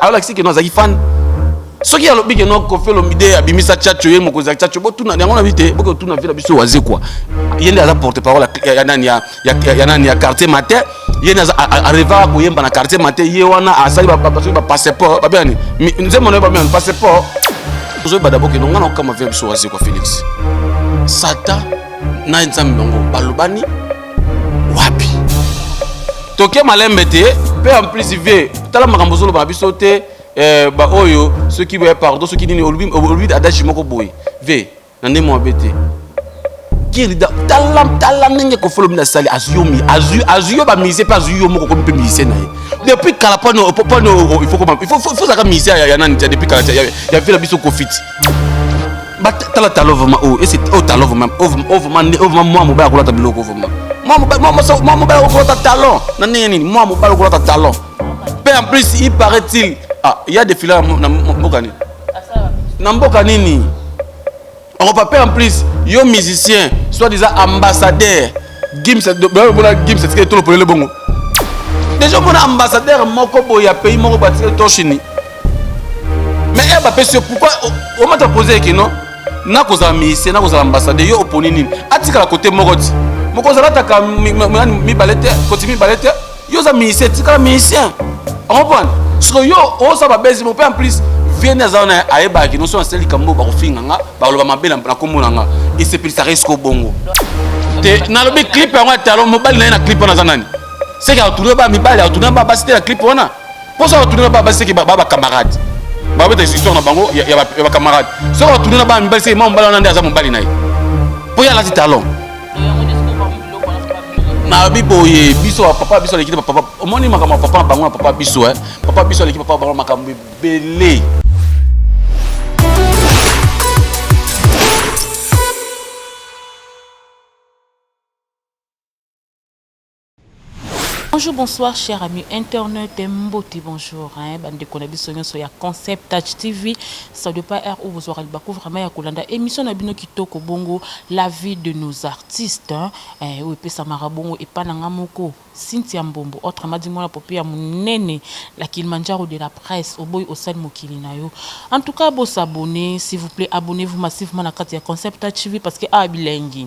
Alakisi ke no azalaki fan. Soki alobi ke no Koffi Olomide abimisa Tchatcho, ye mokonzi ya Tchatcho, botuna yango na bi te, boke otuna vie na biso Wazekwa. Ye nde aza porte parole ya nani, ya nani, ya Quartier Matin. Ye nde arêvaka koyemba na Quartier Matin. Ye wana asali soki bapasseport babengani nzembo na ye, babengani passeport. Tozoyeba d'abord ke no nga na okama vie na biso Wazekwa Félix, Satan na Nzambe bango balobani wapi? Toke malembe te. Mpe en plus, vie, tala makambo ozoloba na biso te. Baoyo soki boya pardon, soki nini, olobi adage moko boye ve na ndenge mabe te. Kirida, tala, tala ndenge Koffi Olomide asali, azwi yo, azwi yo bamusicien, mpe azwi yo moko, komi mpe musicien na ye depuis kala. Pano il faut ozalaka musicien ya nani tia depuis kala ya vie na biso Koffi ti. Tala talo vraiment oyo ese oyo talon vraiment, oyo vraiment mwa mobali akolata biloko vraiment, mwa mobali akolata talon na ndenge nini? Mwa mobali akolata talon mpe en plus, il paraît-il, ah, il y a des filets na mboka nini, na mboka nini okopa. Mpe en plus, yo musicien, soit disant ambassadeur Gims, bona Gims etikali tolo polele bongo. Déjà omona ambassadeur moko boye ya pays moko batikali torchini, mais e bapesi yo, pourquoi omata pose eke no nakozala musicien, nakozala ambassadeur? Yo oponi nini? Atikala kote moko ti moko ozala ataka mibale te, koti mibale te. Yo oza musicien, tikala musicien, ocomprendre? Siko yo osala babesi mo. Mpe en plus, vie nde aza wana, ayebaki noso nasali likambo, bakofinga nga, baloba mabe na kombo na nga, esepelisaka esiko bongo te. Nalobi clip yango ya talon, mobali na ye na clip wana aza nani? Seke atourne ba mibali, atourne ba basi te na clip wana. Mpo soki atourne ba basi, seke ba bacamarade babeta histoire na bango ya bacamarade. Soki atourne na ba mibali, seke mwa mobali wana nde aza mobali na ye, mpo ye alati talon. Nalobi boye, biso bapapa biso aleki te. Bapapa, omoni makambo ya papa na bango na papa biso, papa biso aleki papa bango makambo ebele. Bonjour, bonsoir, chers amis internautes, Mboti, bonjour, hein, bandeko na biso nyonso ya Concept Touch TV, ça dépend heure où vous aurez le vraiment ya kolanda émission na bino kitoko bongo, la vie de nos artistes, hein, eh, oyo epesamaka bongo epa na nga moko Cynthia Mbombo, autrement dit mwana popi ya monene, la Kilimanjaro de la presse, oboyi osali mokili na yo. En tout cas, bosabonner, s'il vous plaît, abonnez-vous massivement na kati ya Concept Touch TV parce que ah, bilengi,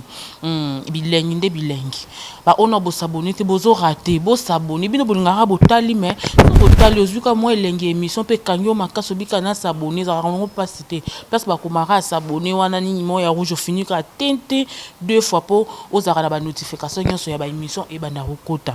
bilengi nde bilengi. Baoyo bosabonner te, bozorater. Bosabonner, bino bolingaka botali, mais so botali, ozwi ka mwa elengi émission mpe ekangi yo makasi, obika na s'abonner. Ezalaka nango mpasi te. Place bakomaka s'abonner wana, nini moko ya rouge, ofini kaka tente deux fois mpo ozalaka na banotification nyonso ya baémission ebanda kokota.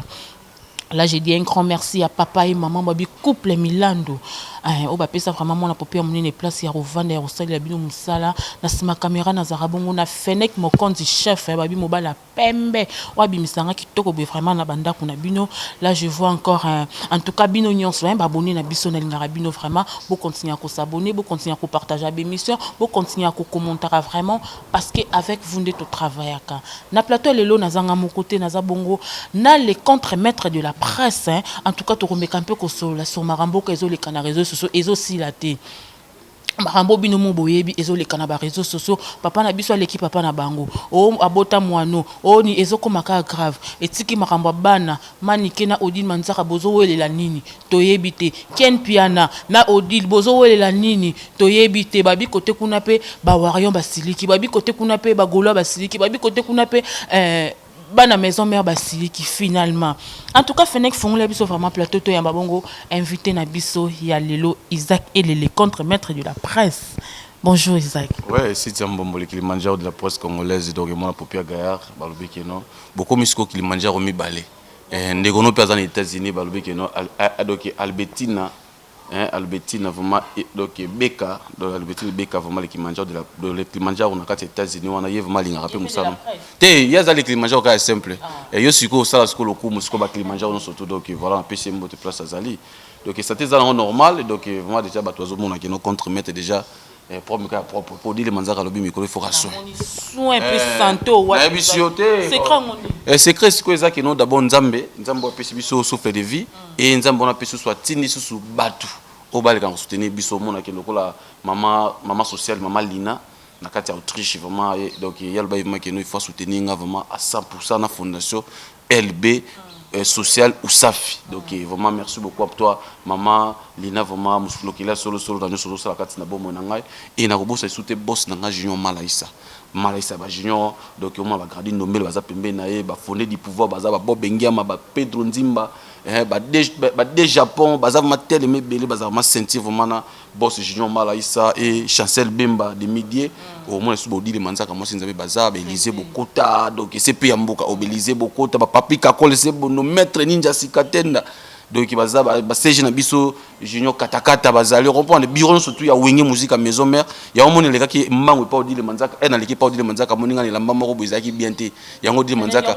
Là, j'ai dit un grand merci à papa et maman, babi couple Milando. Oyo bapesa vraiment mwana popi ya monene place ya kovanda, ya kosalela bino mosala. Na nsima caméra nazalaka bongo na Fenek Mokonzi chef, babi mobali ya pembe oyo abimisanga kitoko boye vraiment na bandako na bino. Là, je vois encore, en tout cas bino nyonso, hein, baabonné na biso, nalingaka bino vraiment. Bocontinue ya kosabonner, bocontinue ya kopartage bémission, bocontinue ya kocommentaka vraiment, parce que avec vous nde totravaillaka. Na plateau lelo nazanga moko te, naza bongo na le contre-maître de la presse, hein. En tout cas, tokomeka mpe kosolola sur makambo oyo ezoleka na réseaux sociaux, ezosila te. Makambo bino mo boyebi ezoleka na baréseaux sociaux. Papa na biso aleki papa na bango, o abota mwano oni, ezokóma kaka grave. Etiki makambo ya bana Manike na Odile Manzaka, bozowelela nini? Toyebi te. Ken Piana na Odile, bozowelela nini? Toyebi te. Babi kote kuna mpe bawarriors basiliki, babi kote kuna mpe bagaulois basiliki, babi kote kuna mpe bana maison mère basiliki finalement. En tout cas, Fenek, fongola biso vraiment plateau, toyamba bongo invité na biso ya lelo, Isaac Elele, contre maître de la presse. Bonjour Isaac. Ouais, Cynthia Mbombo, le Kilimanjaro de la presse congolaise, donc moi Popia Gaillard, balobi ke non. Bokomi siko Kilimanjaro mibale. Ndeko no mpe aza na États-Unis, balobi ke non, donc Albertina, hein, Albertina vraiment, donc Beka, donc Albertine Beka vraiment le Kilimanjaro de la de le Kilimanjaro na kati États-Unis wana, ye vraiment alingaka mpe mosala te. Ye aza le Kilimanjaro kaka simple. Yo sikoyo osala sikoyo lokumu sikoyo ba Kilimanjaro nyonso tout. Donc voilà, napesi ye mbote place azali. Donc ça te eza nango normal. Donc vraiment déjà bato bazomona ke no contre maître déjà propre kaka propre po Odile Manzaka alobi mikolo il faut ka soin. Soin mpe santé. Nayebisi yo te. Secret yango nini? Secret sikoyo eza ke no d'abord Nzambe, Nzambe oyo apesi biso souffle de vie, e Nzambe wana apesi biso, atindi susu bato oyo balekaka kosoutenir biso. Omonaki lokola mama sociale, mama Lina na kati ya Autriche vraiment. Donc ye aloba vraiment ke no il faut soutenir nga vraiment à 100 na fondation LB. Social Usafi. Donc vraiment merci beaucoup à toi, maman Lina, vraiment musulokela solo solo na nyonso ozosala kati na bomoi na ngai. E nakobosa lisusu te boss na ngai Junior Malaisa, Malaisa ba Junior. Donc omona bagradi Ndombele baza pembeni na ye, bafondé du pouvoir baza, babob Ngiama, bapedro Nzimba, bade Japon baza vraiment telema ebele, baza vraiment ceinture vraiment na boss Junior Malaisa et Chancel Bemba de Midie. Omona lisusu baodile Manzaka, mwasi Nzambe, baza baélise Bokota. Donc ese mpe ya mboka obélise Bokota, bapapi Kakole, se bono maître Ninja Sikatenda. Donc baza baCG na biso Junior Katakata, bazali comprendre bureau nyonso tu ya Wenge Musique ya Maison Mère. Yango moni elekaki mbangu epa Odile Manzaka, e naleki epa Odile Manzaka, moninga na elamba moko boye ezalaki bien te. Yango Odile Manzaka.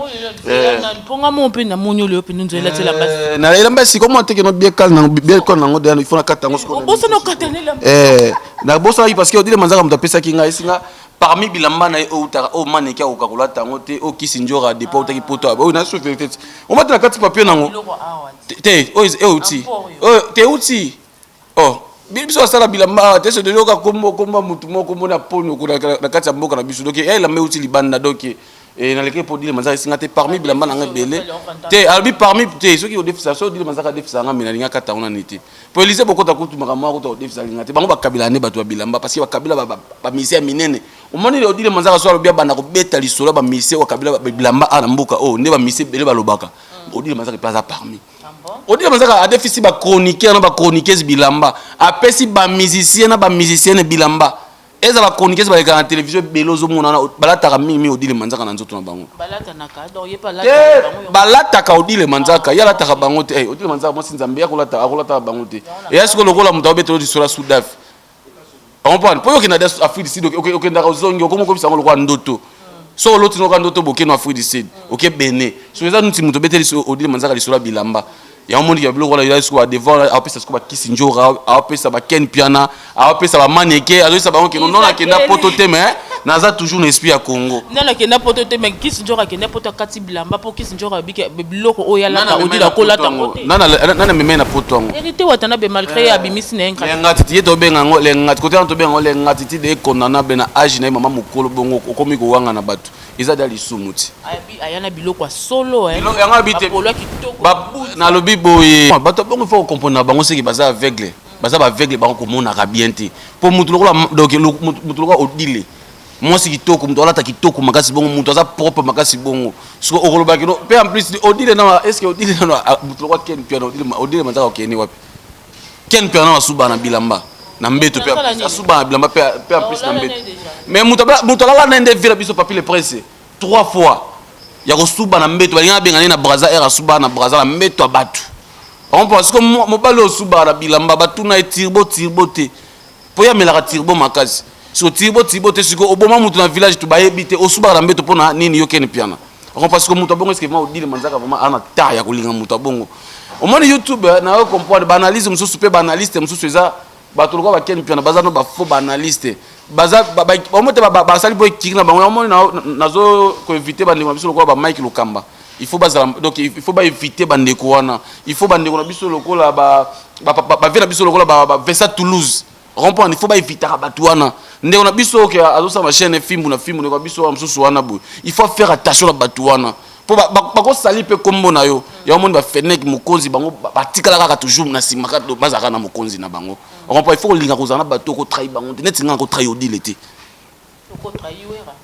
Mponga mo mpe namoni oyo mpe nzela elati elamba. Na elamba sika omona teke no bien kale nango, bien kale nango. Il faut nakata yango. Obosana okata elamba. Nabosanaki parce que Odile Manzaka moto apesaki ngai, esinga parmi bilamba na ye oyo utaka, oyo maneki akoka kolata yango te, oyo kisi njora depuis autaki poto, oyo na so vérité omati na kati papier nango te, oyo euti, oyo te euti. Oh, biso asala bilamba awa te, so toyoka kombo kombo mutu moko kombo na poni na kati ya mboka na biso. Donc ya elamba euti libanda. Donc naleki mpo Odile Manzaka esinga te parmi bilamba na nga ebele te. Alobi parmi te, soki odefisa, soki Odile Manzaka adefisa nga, me nalinga kata yango nani te, po Elise Bokota kutu makambo moko kuta odefisa alinga te. Bango bakabila ne bato ya bilamba, parce que bakabila bamusiciens ya minene. Omoni Odile Manzaka so alobi abanda kobeta lisolo ya bamusiciens oyo akabila bilamba a na mboka oyo, nde bamusiciens ebele balobaka Odile Manzaka mpe aza parmi. Odile Manzaka adefisi bachroniqueur na bachroniqueuse bilamba, apesi bamusicien na bamusicienne bilamba. Eza bachroniqueuse balekaka na télévision ebele, ozomona wana balataka mingimingi Odile Manzaka na nzoto na bango. Te, balataka Odile Manzaka, ye alataka bango te. Odile Manzaka mwasi Nzambe, ye akolataka bango te. Eya sikoyo lokola moto abetela lisolo ya Sudaf, comprendre, mpo yo okenda Afrique du Sud, okendaka, ozongi, okoma okobisa yango lokola ndoto. So oloti noka ndoto, bokende Afrique du Sud, oke bene. So eza nuti moto obeteli Odile Manzaka lisolo ya bilamba. Yango moniki ya biloko wana eza sikoyo badevant, aopesa sikoyo bakisi njora, aopesa baken piana, aopesa bamaneke, azoyisa bango keno non, akenda poto te, mais naza toujours na esprit ya Congo. Non, akenda poto te, mais kisi njora akenda poto, akati bilamba, mpo kisi njora abiki biloko oyo alata, Odile akolata yango te. Nana meme na poto yango. Hérité Watanabe, malgré ye abimisi na ye. Lengatiti ye tobenga yango lengati kote wana, tobenga yango lengatiti condamnable na age na ye. Mama mokolo bongo okomi kowanga na bato, eza dia lisumu ti. Aya na biloko ya solo. Yango abi te, nalobi boye, bato bongo il faut comprendre na bango seki baza aveugle, baza baaveugle, bango komonaka bien te. Mpo mutu lokola, donc mutu lokola Odile, mwasi kitoko, moto alata kitoko makasi bongo, moto aza propre makasi bongo, siko okolobaki no mpe en plus Odile na, est ce que Odile nano, moto lokola Ken Piana, Odile Manzaka okende wapi? Ken Piana asuba na bilamba na mbeto, mpe asuba na bilamba mpe en plus na mbeto. Mais moto alala na nde vela biso Papi le Prince trois fois ya kosuba na mbeto, balingi abenga nde na Braza air, asuba na Braza na mbeto ya bato. Parce que mobali oyo osubaka na bilamba, batuna ye turbo turbo te, mpo ye amelaka turbo makasi. Siko turbo turbo te, siko oboma moto na village to bayebi te, osubaka na mbeto mpona nini? Yo Kene Piana, parce que moto abongo, est-ce vraiment Odile Manzaka vraiment ana ta ya kolinga moto abongo? Omoni YouTube na yo comprendre baanalyse mosusu mpe baanalyste mosusu eza bato lokola bakeni Piana, baza no bafaux baanalyste, baza bango te, basali mpo ekiri na bango. Omoni, nazo koéviter bandeko na biso lokola bamike Lokamba, il faut bazala, donc il faut baéviter bandeko wana. Il faut bandeko na biso lokola bavie na biso lokola bavesa Toulouse comprendre, il faut baévitaka bato wana. Ndeko na biso oke azosala bachaîne fimbu na fimbu, ndeko na biso wana mosusu wana boye, il faut faire attention na bato wana, mpo bakosali mpe kombo na yo. Yango moni bafeneke mokonzi, bango batikala kaka toujours na nsima, kaka bazalaka na mokonzi na bango. Comprend, il faut kolinga kozala na bato okotrahi bango te, neti nga nakotrahi Odile te.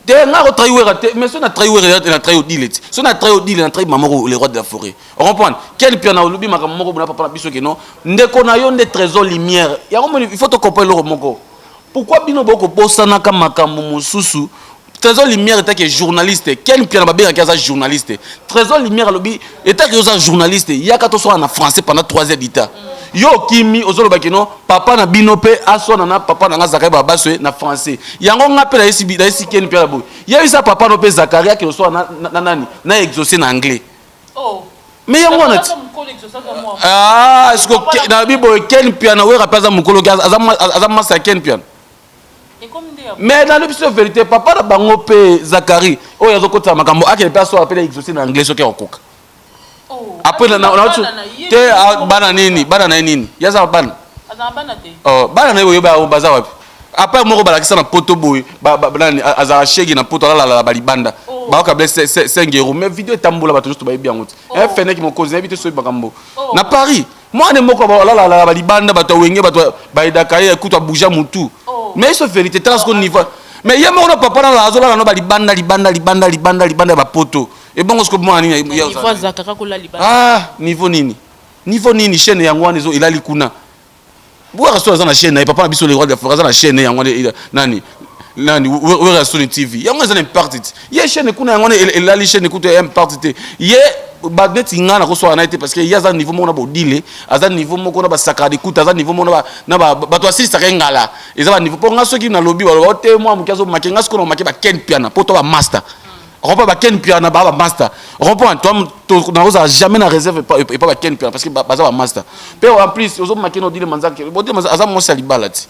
Te, nga kotrahi Wera te, mais so na trahi Wera, na trahi Odile te. So na trahi Odile, na trahi mama le roi de la forêt. Comprendre, quel pia na olobi makambo moko bona papa na biso keno ndeko na yo nde Trésor Lumière. Yango moni, il faut to comprendre eloko moko. Pourquoi bino bokobosanaka makambo mosusu? Trésor Lumière etake journaliste, Ken Piana babengaki aza journaliste. Trésor Lumière alobi etake oza journaliste, yaka toswana na français pendant 3 heures d'état. Yo okimi, ozoloba kino papa na bino mpe aswana na papa na nga Zakari babaso na français. Yango nga mpe nayesi Ken Piana boye: yebisa papa no mpe Zakari akende oswana na nani, na Exaucé na anglais. Mais yango wana ti, ah, nalobi boye, Ken Piana, Wera mpe aza mokolo, aza masa ya Ken Piana. Mais nalobi biso vérité, papa na bango mpe Zakari oyo azokotisa makambo, akende mpe aswala mpe na Exaucé na anglais soki akokoka. Après te, bana nini, bana na ye nini, ye aza bana, bana na ye oyo baza wapi? Apart moko balakisa na poto boye, nani azala shege na poto, alalala balibanda. Bakabela 5 euros, mais video etambola, bato nyonso bayebi yango te. Feneki mokonzi, nayebi te soki makambo na Paris, mwana moko alalala balibanda, bato awenge, bato bayedaka ye ekutu abuja mutu. Mais so vérité, tala siko niveau. Mais ye moko na papa na azolala no balibanda, libanda, libanda, libanda, libanda ya bapoto. Ebongo siko mwana nini? Niveau azalaka kaka kola libanda. Ah, niveau nini? Niveau nini? Chaîne yango wana ezo elali kuna. Bwaka so aza na chaîne na ye, papa na biso le roi de la forêt aza na chaîne yango wana. Nani nani, Wera Soni TV, yango eza na impact te. Ye chaîne kuna yango wana elali, chaîne kuta ya impact te. Ye neti nga nakoswaka na ye te, parce que ye aza niveau moko na bodile, aza niveau moko na basakara dekuta, aza niveau moko na bato asilisaka ye ngala. Eza baniveau. Mpo nga soki nalobi, baloba te mwa moke azomake nga. Sikoyo namake baken piana mpo to bamaster rompa, baken piana baa bamaster rompa. Nakozala jamais na réserve epa baken piana, parce que baza bamaster. Mpe en plus ozomake na Odile Manzaka. Odile Manzaka aza mwasi ya libala ti.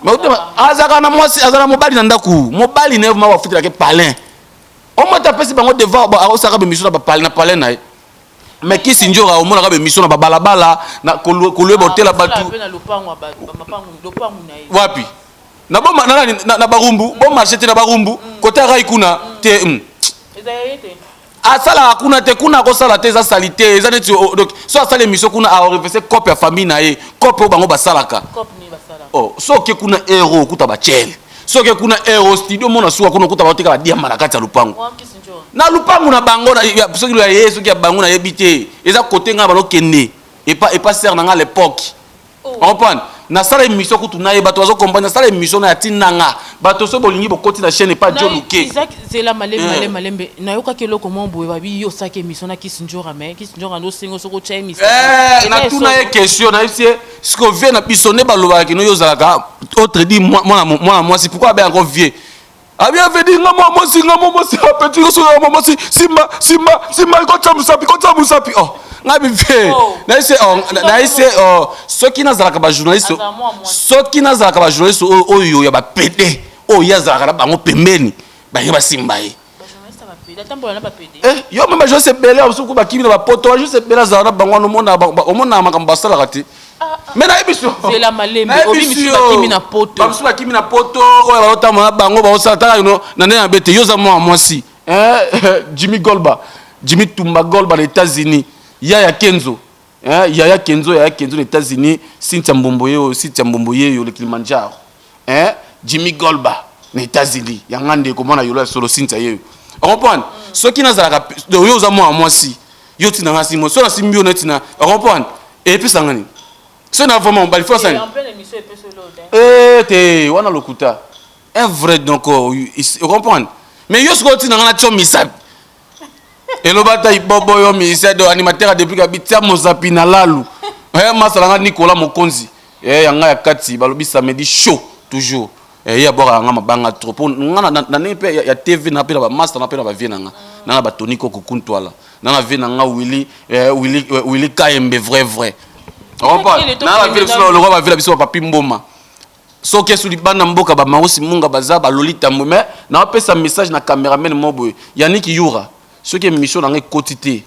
Mais azalaka na mwasi, aza na mobali na ndako. Mobali na ye ma bafutelaka palin omoi te, apesi bango devoir, akosalaka bémission na bapalin, na palin na ye. Mais kisi nzoka omonaka bémission na babalabala, na kolweba otela bato. Mpe na lopango ya bato, lopango na ye. Wapi? Na bo na nani, na Barumbu, bo marché te, na Barumbu kote arai kuna te. Eza ye te. Asalaka kuna te, kuna akosala te, eza sali te, eza neti donc so asala émission kuna, aorevese cope ya famille na ye, cope oyo bango basalaka. Cope nini basala? Oh, so oke kuna ero, okuta bachele. Soki kuna ero studio, mona suka kuna, okuta baoteka badiamba na kati ya lupango. Mwa kisi njo. Na lupango na bango, soki ya ye, soki ya bango, nayebi te. Eza kote ngai balokende epa sere na nga à l'époque. Comprendre, nasala émission kutu na ye, bato bazokomprendre. Nasala émission na ya ntina nga, bato so bolingi bokoti na chaîne epa Jo Luke. Isaac, zela malembe. Malembe, malembe. Nayokaki eloko moko boye, babi yo osalaki émission na Kisi Njora, mais Kisi Njora ndo osengi soki otya émission. Natuna ye question, nayebisi ye siko vie na biso nde balobaka kino yo ozalaka autre dit mwana mwasi. Pourquoi abe yango vie abi avedi nga mwa mwasi, nga mwa mwasi apeti soki mwa mwasi, simba, simba, simba, kotya mosapi, kotya mosapi. Oh, nga bi vie. Nayebisi ye, oh, nayebisi ye, oh, soki nazalaka bajournaliste, Azala mwa mwasi. Soki nazalaka bajournaliste oyo oyo ya bapede oyo ye azalaka na bango pembeni, baye basimba ye. Bajournaliste bapede, atambola na bapede? Eh, yo me bajournaliste ebele basuku bakimi na bapoto, bajournaliste ebele azala na bango wana. Omona makambo basalaka te, mais nayebi so. Zela malembe. Nayebi Obi misusu yo. Bakimi na poto. Bamosusu bakimi na poto oyo bazotambola na bango, bazosala taka no na ndenge ya bete. Yo oza mwana mwasi. Eh, Jimmy Golba, Jimmy Tumba Golba na États-Unis, yaya Kenzo. Eh, yaya Kenzo, yaya Kenzo na États-Unis, Cynthia Mbombo ye oyo, Cynthia Mbombo ye oyo le Kilimanjaro. Eh, Jimmy Golba na États-Unis, yanga ndeko, mwana yolo ya solo, Cynthia ye oyo. Comprendre, soki nazalaka yo, oza mwana mwasi, yo ntina nga simo so nasimbi yo neti na comprendre, epesanga nini? So na vraiment mobali fo asani. En pleine émission epesi olo te. Eh, te wana lokuta. Un vrai, donc comprendre, mais yo sikoyo ntina nga na tio misapi, eloba ta ibobo yo ministère de animateur ya depuis kabi tia mosapi na lalu. Masala nga Nicolas Mokonzi, yanga ya kati, balobi samedi chaud toujours. Ye abwakaka nga mabanga trop po nga na ndenge mpe ya TV na mpe na bamaster na mpe na bavie na nga na batoni koko kuntwala na vie na nga Willy, Willy, Willy Kayembe, vrai vrai. Na bavie biso lokwa, bavie na biso bapapi mboma, soki esu libanda mboka, bamausi munga baza baloli tambo. Mais naopesa message na cameraman mo boye, Yannick Yura, soki émission na nga ekoti te,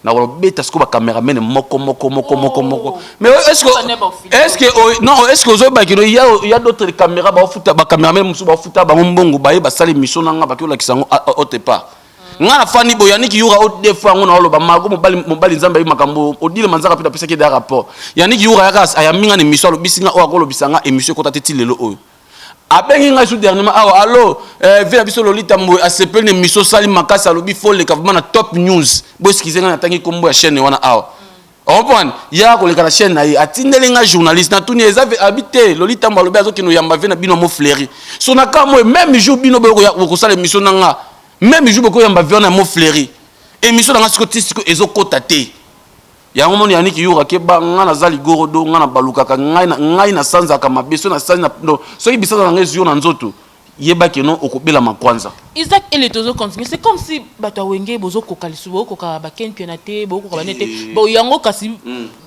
nakolobeta sikoyo bacameraman moko moko moko moko moko. Mais est ce que non, est ce que ozoyeba kino ya d'autres caméra baofuta, bacameraman mosusu baofuta bango mbongo, baye basala émission na nga, baki olakisa yango autre part. Nga na fani boye, Yannick Yura, o deux fois yango na oloba mago mobali, mobali Nzambe ayi makambo. Odile Manzaka mpe napesaki da rapport. Yannick Yura yaka ayambi nga na émission, alobisi nga oyo akolobisa nga, émission ekota te ti lelo oyo. Abengi ngai su dernièrement awa, allo, vie na biso Lolita Mboye asepeli na émission osali makasi, alobi fo leka vraiment na Top News. Boexcuse ngai, natangi nkombo ya chaîne wana awa. Comprendre, ya koleka na chaîne na ye, atindeli ngai journaliste, natuni eza abi te. Lolita Mbo alobi azokende oyamba vie na bino mo Fleuri so na ka moye. Même jour bino bokosala émission na nga, même jour bokoyamba vie wana mo Fleuri, émission na nga siko ti siko ezokota te. Yango moni Yannick Yura, keba, nga naza ligorodo, nga na balukaka ngai nasanzaka mabe. So nasanzi, soki bisanza na ngai ezwi yo na nzoto, yeba keno okobela makwanza. Isaac Ele, tozo continuer. C'est comme si bato ya Wenge bozokoka lisusu, bokoka baken piana te, bokoka bane te. Bon, yango kasi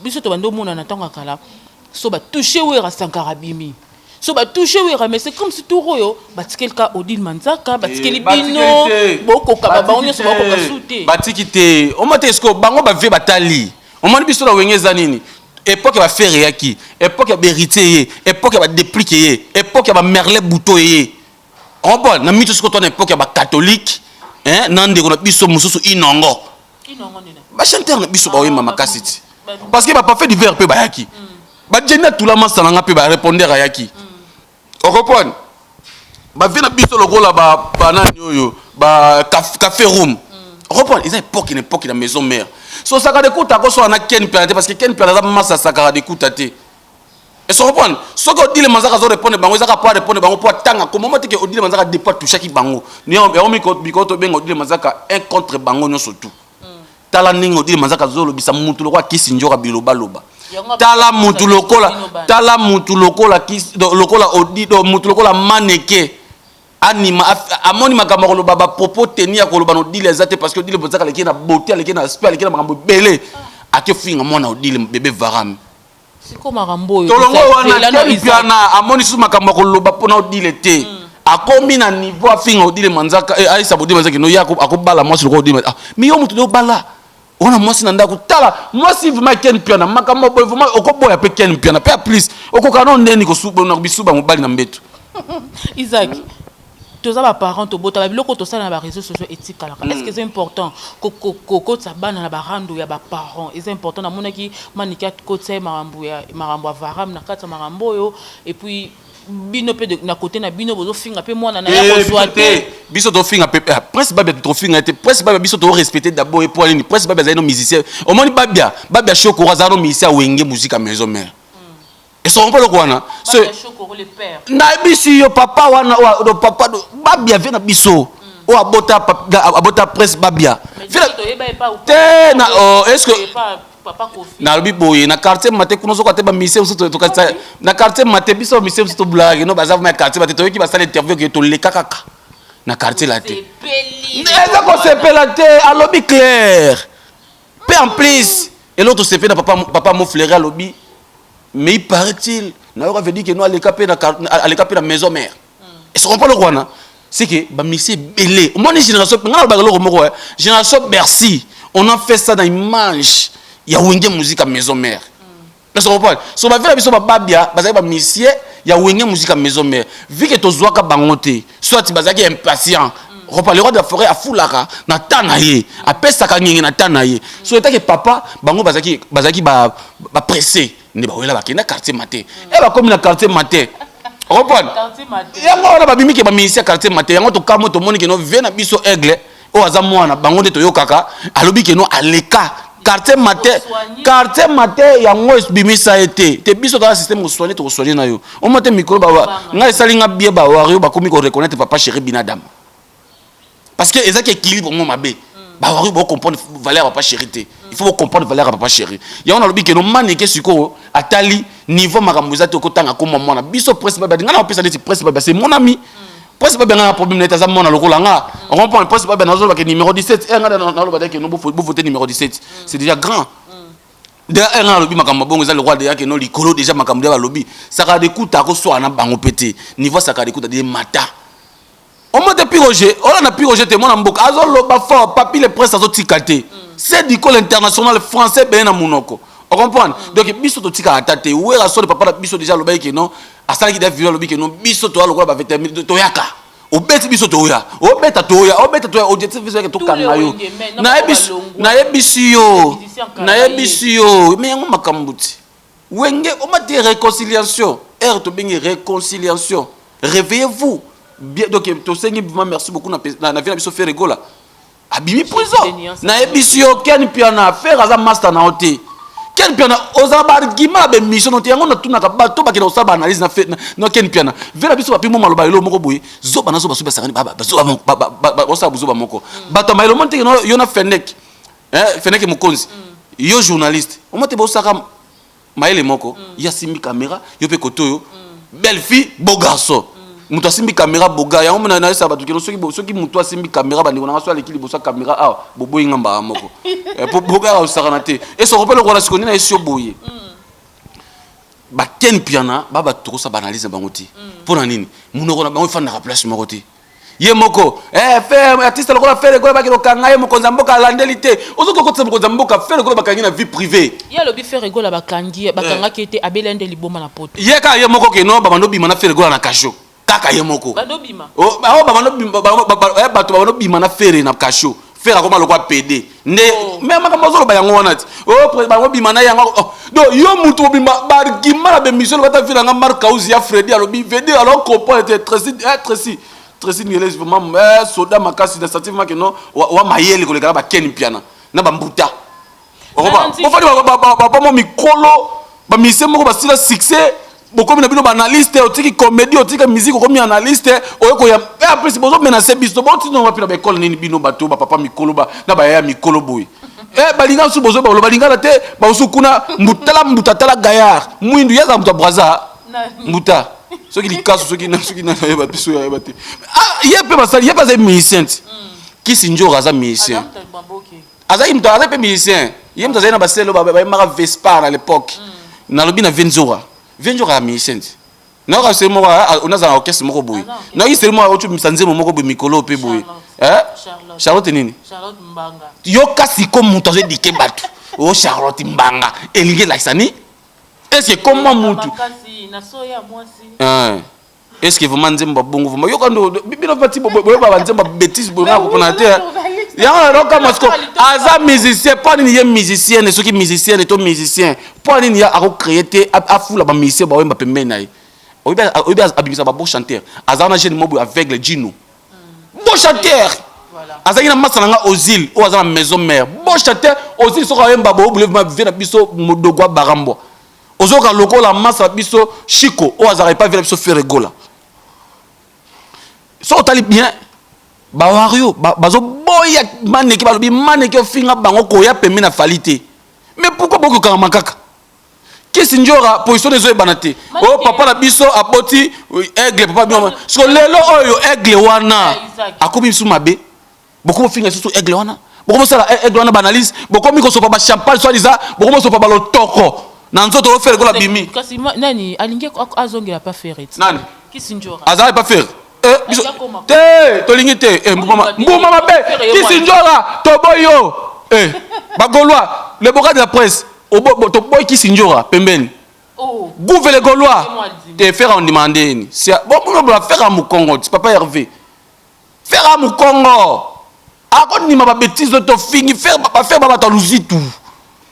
biso tobandi omona na ntango ya kala, so batouche Wera, Sankara bimi, so batouche Wera. Mais c'est comme si tour oyo batikeli ka Odile Manzaka, batikeli bino, bokoka bango nyonso, bakoka su te. Batiki te, oma te. Eske bango bavie batali, omoni biso na Wenge eza nini? Époque ya baFerre eyaki, époque ya baHéritier ye, époque ya baDeplick ye, époque ya baMerle Buto ye. Comprendre, na mito sikoyo to na époque ya bacatholique, Hein, na ndeko na biso mosusu Inongo, bachanteur na biso baoyemba makasi ti, parce que baparfait d'hiver mpe bayaki, bajeni atula masala nga mpe barépondeur ayaki. Ocomprendre? Bavie na biso lokola banani oyo ba Café Room. Ocomprendre? Eza époque na époque na Maison Mère. So Saka de Kuta akosola na Ken Piana te, parce que Ken Piana aza masa Sakara de Kuta te. Est-ce qu'on comprend? Soki Odile Manzaka azorépondre bango, ezaka po arépondre bango po atanga komoma te ke Odile Manzaka depuis atouchaki bango. Yango mikolo tobenga Odile Manzaka un contre bango nyonso tu. Tala ndenge Odile Manzaka azolobisa mutu lokola kisi nzoka, bilobaloba. Tala mutu lokola, tala mutu lokola lokola mutu lokola Maneke anima amoni makambo ya koloba, bapropos teni ya koloba na Odile eza te, parce que Odile Manzaka aleki na beauté, aleki na aspect, aleki na makambo ebele. Ake finga mwana Odile, bébé Varame. Siko makambo oyo Tolongo wana, Ken Piana amoni susu makambo ya koloba mpona Odile te. Akomi na niveau afinga Odile Manzaka, ayesa Odile Manzaka no ye akobala mwasi lokola Odile. Ah, mais yo motu obala wana mwasi na ndako, tala mwasi vraiment. Ken Piana, makambo boye vraiment okoboya mpe Ken Piana mpe ya plus okoka no ndeni na bisuba mobali na mbeto. Isaac, toza baparent, tobota babiloko tosala na baréseau sociaux etikalaka. Est ce que eza important kokotisa bana na barando ya baparent? Eza important? Namonaki Maniki akotisa ye makambo ya Varam na kati ya makambo oyo, et puis bino mpe na kote na bino bozofinga mpe mwana na ya kozwa te. Biso tofinga mpe Prince Babia, tofinga te. Prince Babia, biso torespecte d'abord ye. Po nini? Prince Babia azali no musicien. Omoni Babia, Babia Shokoro azala no musicien Wenge Musica Maison Mère. Esoko mpo eloko wana nayebisi yo, papa wana, papa Babia, vie na biso oyo abota, abota Prince Babia te na est ce que nalobi boye na Quartier Matin kuna, soki ate bamusicien mosusu tokatisa na Quartier Matin, biso bamusicien mosusu tobulaka keno baza vraimen ya Quartier Matin. Toyoki basala interview ke toleka kaka na quartier la te, eza kosepela te. Alobi clair mpe en plus eloko tosepeli na papa, papa Moflery alobi, mais il paraît-il nayoka veut dire que no aleka mpe na Maison Mère. Est-ce qu'on comprend eloko wana? C'est que bamusicien ebele, omoni génération nga nalobaka eloko moko, génération Bercy, on a fait ça dans image ya Wenge Musica Maison Mère. Est-ce qu'on comprend? So bavela biso bababia bazalaki bamusicien ya Wenge Musica Maison Mère, vu que tozwaka bango te, soit bazalaki impatient. Repas le roi de la forêt afulaka na ta na ye, apesaka ngenge na ta na ye. So etake papa bango bazalaki bapressé nde bawela bakenda Quartier Matin e bakomi na Quartier Matin. Comprendre yango wana, babimi ke bamusicien Quartier Matin. Yango tokamwe, tomoni ke no vie na biso Aigle oyo aza mwana bango nde toyokaka alobi ke no aleka Quartier Matin. Quartier Matin yango ebimisa ye te te. Biso toza système kosoigne, tokosoigne na yo omo te. Mikolo ngai esali nga bie, bawario bakomi koreconnaître papa chéri Binadam, parce que ezaki équilibre mo mabe. Bawario bocomprendre valeur ya papa chéri te, il faut bocomprendre valeur ya papa chéri. Yango nalobi ke no Maneke sikoyo atali niveau makambo eza te, okotanga komwa mwana biso Prince Babia. Ngai na opesa neti Prince Babia, c'est mon ami Prince Babia. Ngai na problème na ye te, aza mwana lokola nga. Ocomprendre? Prince Babia, nazolobake numéro 17 e ngai naloba te ke no bovote numéro 17, c'est déjà grand. Déjà nga alobi makambo bongo eza le roi déjà ke no likolo déjà makambo déjà balobi. Saka de Kuta akoswaka na bango mpe te. Niveau Saka de Kuta de mata omo te. Piroger olanda Piroger te, mwana mboka azoloba fort. Papi le Prince azotika te, c'est d'école internationale, français beye na monoko. Ocomprendre? Donc biso totikaka ata te. Wera sole papa na biso déjà alobaki ke non, asalaki déjà video, alobi ke non, biso toya lokola bavétérin, toyaka obeti biso, toya obeta, toya obeta, toya. Objectif biso yake tokanga yo. Nayebisi yo, nayebisi yo, mais yango makambo ti Wenge oma te. Réconciliation r tobengi réconciliation, réveillez-vous bien. Donc tosengi vraiment merci beaucoup na vie na biso Ferre Gola abimi prison. Nayebisi yo, Ken Piana, Ferre aza master na yo te. Ken Piana, ozala baargument na bémission no te. Yango natunaka bato bakenda kosala baanalyse na Ken Piana ve na biso bapi mo maloba elo moko boye, zoba na zoba so basangani, basala buzoba moko. Bato ya mayele omoni teke yo na Fendek, Fendek mokonzi, yo journaliste omo te, bosaka mayele moko. Ye asimbi caméra, yo mpe kote oyo, belle fille, beau garçon, moto asimbi caméra boga. Yango mona nayesa bato keno soki moto asimbi caméra, bandeko nanga so aleki liboso ya caméra awa, boboyi nga mbala moko po boga osakana te. Esoko mpe lokola siko nde nayesi yo boye, baken Piana ba bato tokosala baanalyse na bango te. Mpo na nini? Monoko na bango efandaka place moko te. Ye moko Ferre, artiste lokola Ferre Gola, bakende kokanga ye, mokonzi ya mboka alandeli te. Ozoki kokotisa mokonzi ya mboka Ferre Gola bakangi na vie privée. Ye alobi Ferre Gola bakangi, bakangaki ete abeli nde liboma na poto. Ye kaka ye moko keno babanda obima na Ferre Gola na kasho. Kaka ye moko. Bandobima. Oh, ba- oh, bato babandobima na Ferre na kasho. Ferre akoma lokwa pede nde. Oh. Mais makambo azoloba yango wana ti, oh, bango bima na yango. Oh. Donc yo mutu obima baargument na bémission, lokata vi nanga Mark Auzi ya Fredi alobi vedi, alors comprendre te Tracy, eh, Tracy, Tracy Ngeles vraiment, eh, soda makasi na sentiment que non wa mayele koleka na bakeni piana na bambuta. Nalandi- Bofandi bapamo mikolo, bamusicien moko basila succès, bokomi na bino baanalyste. Otiki comédie, otiki musique, okomi analyste, oye koya. En plus bozomenace biso, botina wapi na baekole nini? Bino bato bapapa mikolo na bayaya mikolo boye. Balinga mosusu bozoba, baloba lingala te, bamosusu kuna. Tala mbuta, tala gaillard mwindu, ye azala moto ya Braza. Nani? Mbuta soki likasu, soki nani, ayeba te, soki ayeba te. Ah, ye mpe basali, ye mpe azali musicien ti. Kisi Njora aza musicien. Aza moto maboke. Azalaki moto, azali mpe musicien. Ye moto azali na basele oyo bayembaka Vespar à l'époque. Nalobi na Venzora, Venzora ya musicien ti. Nayoka seli moko nazala na orchestre moko boye. Aza orchestre. Nayoki seli moko otubimisa nzembo moko boye mikolo mpe boye. Charlotte. Eh? Charlotte. Charlotte nini? Charlotte Mbanga. Yoka siko moto azoedike bato o Charlotte Mbanga elingi elakisa ni est ce que komwa mutu Makasi na so ya mwasi. Est ce que vraiment nzembo babongo vraiment yoka ndo bino bati boyoka banzembo ya bétise boye nga Mais oui, kopona te. oza journaliste. Yango nayoka masiko. Aza Aza musicien mpo nini? Ye musicien, soki musicien to musicien, mpo nini ye akocréer te, afula bamusicien baoyemba pembeni na ye? Oyebi abimisa babon chanteur. Azala na jeune mo boye aveugle, Jino, bon chanteur. Voilà. Azalaki na masa na nga Ozile oyo aza na Maison Mère, bon chanteur Ozile. Soki ayemba boobule vie na biso modogo abarambwa, ozoyoka lokola masa na biso Chiko oyo azalaka epa vie na biso Ferregola. Soki otali bien, bawario bazoboya maneke, balobi maneke ofinga bango koya pembe na Fally te. Mais pourquoi bokokangama kaka Kisi Njora? Position ezoyebana te. Oyo papa na biso aboti Aigle, papa bino siko lelo oyo Aigle wana Isaac. akomi biso mabe. Bokomi ofinga lisusu Aigle wana, bokomi osala Aigle wana baanalyse, bokomi kosopa bachampagne soi-disant, bokomi osopa balotoko na nzoto oyo Ferre Gola bimi. Kasi nani alingi azongela pa Ferre? Nani? Kisi Njora. Azalaki pa Ferre. Biso Alingi akoma. Te, tolingi te. Mbuma mbuma mabe. Ferre ye Kisi mwana. Njora, toboyi yo. Bagaulois, le boka de la presse, toboyi Kisi Njora pembeni. Oh. Gouve le Gaulois. Ye mwa te Ferre ondima ndeni bon bola Ferre ya mokongo ti papa Hervé, Ferre ya mokongo akondima babêtises oyo tofingi Ferre. Baferre ba bato ya luzitu,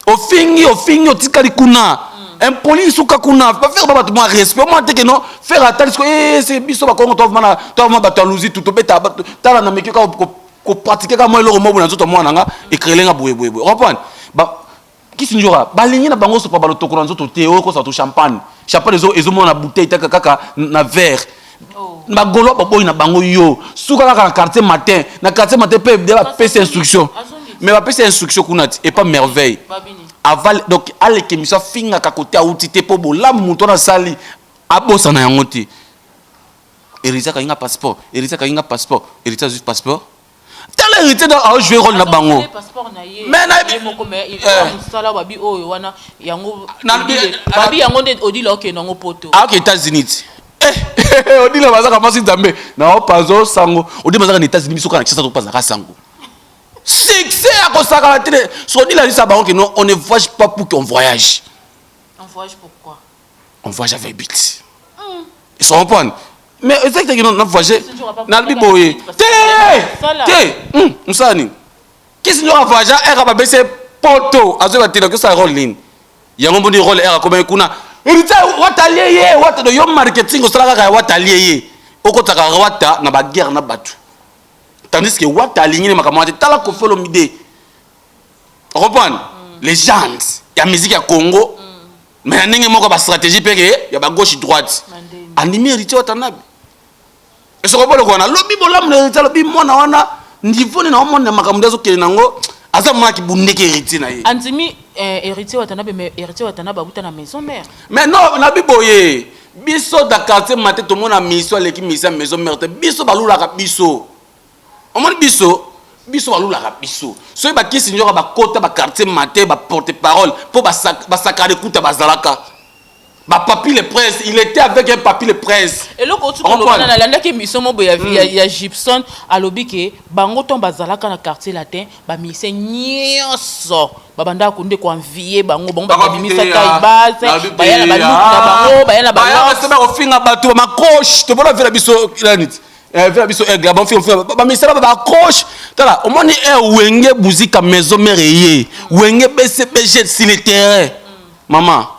ofingi, ofingi, otikali kuna impoli, suka kuna. Baferre ba bato mwa respect omwa teke no Ferre atali siko se biso bakongo tovama bato ya luzitu tobeta tala na meki kaka kopratike kaka mwa eloko moko boye na nzoto ya mwana nga ecréele nga boye boye boye, comprendre. Kisi Nzoka balingi na bango sopa balotoko na nzoto te. Oyo kosala to champagne, champagne ezomona na bouteille te, kaka na verre. Oh. Bagaulois baboyi na bango yo, suka kaka na Quartier Matin. Na Quartier Matin mpe de bapesi instruction. Azongi. Mais bapesi instruction kuna ti epa Merveille. Babini. Aval donc aleke miso, afingaka kote awuti te, mpo bolamu moto wana asali abosana yango te. Héritier akangi nga passeport, Héritier akangi nga passeport, Héritier azwi passeport. Tala Héritier donc aojouer rôle na bango. Passeport na ye. Mais ye moko, mais mosala babi oyo wana yango. Babi yango nde Odile okende yango poto. Aoke États-Unis ti. Odile bazaka mwasi Nzambe na opazo sango. Odile bazaka na États-Unis, biso kaka na Kinshasa topazaka sango. Succès akosakana te. So Odile alisa bango ke non, on ne voyage pas pour qu'on voyage. On voyage pourquoi? On voyage avec but. Ils se comprennent, mais exactement na voyage nalobi boye te te. Mosala nini Kisi Nzoka voyage ere babese poto azoyeba te nakosala rôle nini yango mboni rôle ere akomaki kuna. Héritier watalie ye wata do yo marketing osala kaka ya watalie ye, okotaka wata na baguerre na bato, tandis que wata alingi ne makambo wana te. Tala Koffi Olomide, comprendre légende ya musique ya Congo, mais na ndenge moko bastratégie mpe ke ya bagauche droite. Mandeni. Andimi Héritier Watanabe esoko boloko wana lobi bolamu na Héritier, alobi mwana wana niveau nini aomona makambo nde azokende nango, aza mwana kibundeki Héritier na ye. Andimi Héritier Watanabe, mais Héritier Watanabe abuta na Maison Mère. Mais non, nabi boye, biso da Quartier Matin tomona mission aleki mission ya Maison Mère te. Biso balulaka biso, omoni biso, biso balulaka biso. Soki bakisi nyoka bakota baquartier Matin, baporte parole mpo basakana ekuta bazalaka bapapi le Prince. Il était avec un papi le Prince. Eloko oti koloba, nalandaki émission moko ya Gibson, alobi ke bango ntongo bazalaka na Quartier Latin, bamusicien nyonso babandaka nde koenvier bango. Bango babimisa taille basse, baya na baluku na bango, baya na Bayaka kofinga bato bamakoche. Tobona vela biso nani, vela biso aigle, bafinga bamisala babakoche. Tala, omoni e Wenge Musica Maison Mère, eye Wenge BCBG sur le terrain, mama.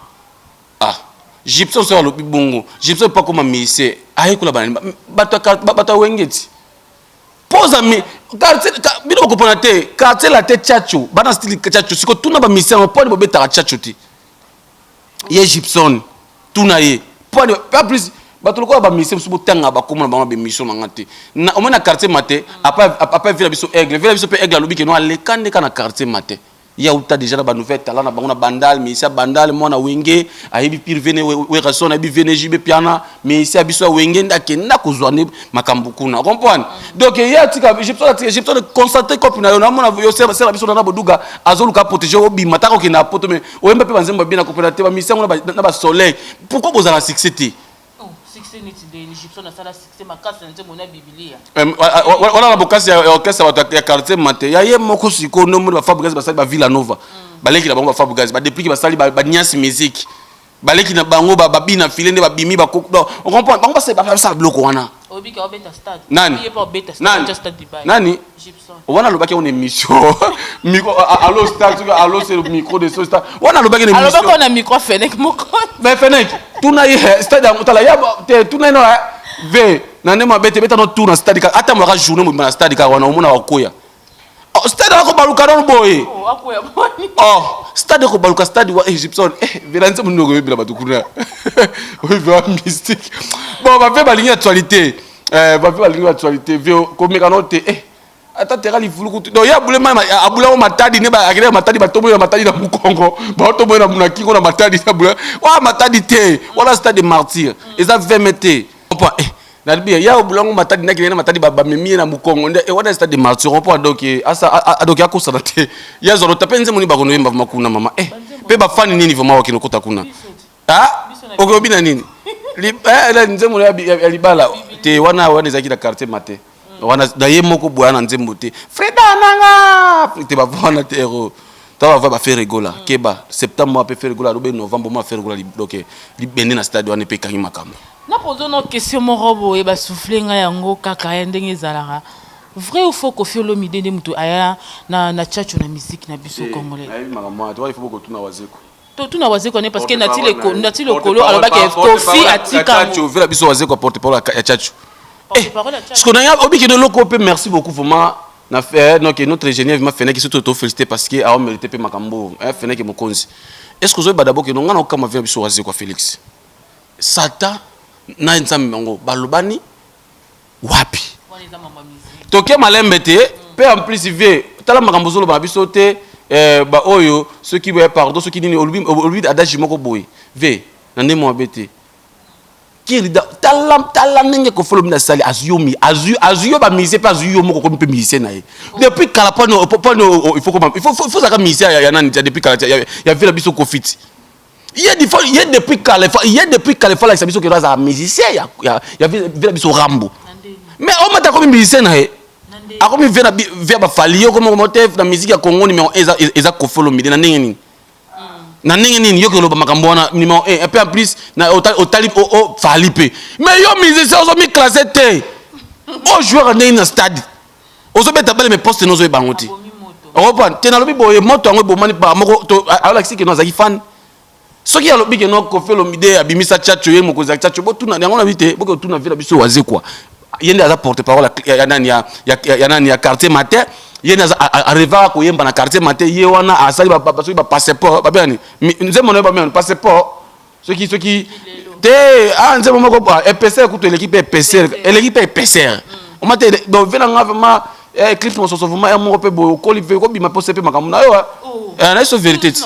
Ah, Gibson soki alobi bongo, Gibson mpo akoma musicien, ayekola banani? Bato ya Wenge ti poza mi quartier. Bino bokopona te quartier la te, tchatcho bana style tchatcho. Siko tuna bamusicien yango, mponi bobetaka tchatcho te? Ye Gibson, tuna ye mponi. Pas plus bato lokola bamusicien mosusu botanga bakoma na bango baémission na nga te. Omoi na Quartier Matin, apa vela biso aigle, vela biso mpe aigle alobi keno aleka nde ka na Quartier Matin. Ye auta déjà na banouvelle talent na bango na Bandal, musicien Bandal, mwana Wenge, ayebi pire vene Werason, ayebi vene JB Piana, musicien biso ya Wenge nde akenda kozwa nde makambo kuna, comprendre? Donc ye atika Gibson, atika Gibson concentré cope na yo. Namona yo sera biso na boduga, azoluka protéger obima taka okende na poto, mais oyemba mpe banzembo babina kopena te. Bamusicien yango na basoleil, pourquoi bozala succès te? Succès neti nde Gibson asala succès makasi na nzembo na Bibilia. Wana na bokasi ya orchestre, bato ya Quartier Matin ya ye moko. Sikoyo ndomoni baFabregas basali bavilla nova, baleki na bango baFabregas, badepliki basali baniasi musique, baleki na bango babina file nde babimi. Ocomprendre bango, basala biloko wana. Nani nani nani wana alobaki yango na émission micro, allo stade, soki allo c'est le micro de ce stade wana alobaki na émission na micro Fenek moko. Mais Fenek, tuna ye stade yango, tala ya te, tuna ye no v na nde mabe te, beta no tour na stade kaka, ata molaka journée mobima na stade kaka wana, omona wakoya stade akobaluka nano boye. Oh, stade ekobaluka, stade wa Gibson vela nzembo nini okoyebela bato kuna oyebela mystique. Bon, bave balingi actualité, bave balingi actualité, ve komeka no te. Ata tera livulu kutu, donc ye abule mai, abula ngo Matadi nde akende Matadi, batomboyi na Matadi na mokongo, baotomboyi na kingo na Matadi, abula wa Matadi te. Wana stade Martyr eza 20 mètres te. Nalobi ya obula ngo Matadi, ndakende na Matadi, bamemi ye na mokongo nde wana stade de Martyr mpo. Donc asa donc akosana te, ye azwa lota mpe nzembo nini bakono yemba vraiment kuna, mama. Mpe bafani nini vraiment wakende okota kuna? Ah, okoyobi na nini nzembo ya libala te wana? Wana ezalaki na Quartier Matin wana na ye moko boya na nzembo te, Freda nanga te, bava wana te. Ero ta bava baFerre Gola keba septembre mpe Ferre Gola alobi novembre mwa Ferre Gola. Donc libende na stade wana mpe ekangi makambo. Napozo no question moko boye, basouffle ngai yango kaka ya ndenge ezalaka: vrai ou faux, Koffi Olomide nde moto aya na tchatcho na musique na biso congolais? Nayebi makambo wana te, wana il faut bokotuna Wazeko. Totuna Wazeko ne, parce que nati lokolo alobaki Koffi atika. Ovela biso Wazeko, porte parole ya tchatcho. Parce que nanga obiki de loko mpe. Merci beaucoup vraiment na fait. Donc notre ingénieur vraiment feneki, surtout to féliciter parce que a mérité mpe makambo feneki mokonzi. Est ce que ozoyeba d'abord ke nonga na okama vela biso Wazeko Félix, Satan na Nzambe bango balobani wapi? Toke malembe te. Mpe en plus vie, tala makambo ozoloba na biso te, baoyo soki boye, pardon, soki nini, olobi adage moko boye ve na ndenge mabe te. Kirida, tala, tala ndenge Koffi Olobi nasali, azwi yo, azwi yo bamusicien mpe azwi yo moko, komi mpe musicien na ye depuis kala. Pano pano, il faut il faut zaka musicien ya nani depuis kala ya vela biso Koffi ti ye ye depuis kala, ye depuis kala efalakisa biso kelo azala musicien ya vela biso Rambo. Mais omata akomi musicien na ye, akomi ve na ve bafali ye okomi te na musique ya Congo numéro 1 eza Koffi Olomide. Na ndenge nini? Na ndenge nini yo koloba makambo wana numéro 1? Et puis en plus otali Fally mpe, mais yo musicien ozomiclasse te, ojoueur ndenge na stade ozobeta bale, mais poste nozoyeba yango te. Okoprendre te? Nalobi boye, moto yango ebomani par moko, alakisi keno azalaki fan. Soki alobi keno Koffi Olomide abimisa tchatcho, ye mokonzi ya tchatcho, botuna yango nabi te, boke otuna vela biso Wazekwa, ye nde aza porte parole ya nani, ya nani, ya Quartier Matin. Ye nde arevaka koyemba na Quartier Matin. Ye wana asali soki bapasseport babengani nzembo na ye, babengani passeport soki te. Ah, nzembo moko épaisseur kutu eleki mpe épaisseur, eleki mpe épaisseur oma te. Donc ve na nga vraiment clip mososo vraiment ya moko mpe boye okoli mpe okobima mpe mpe makambo na yo na so vérité ti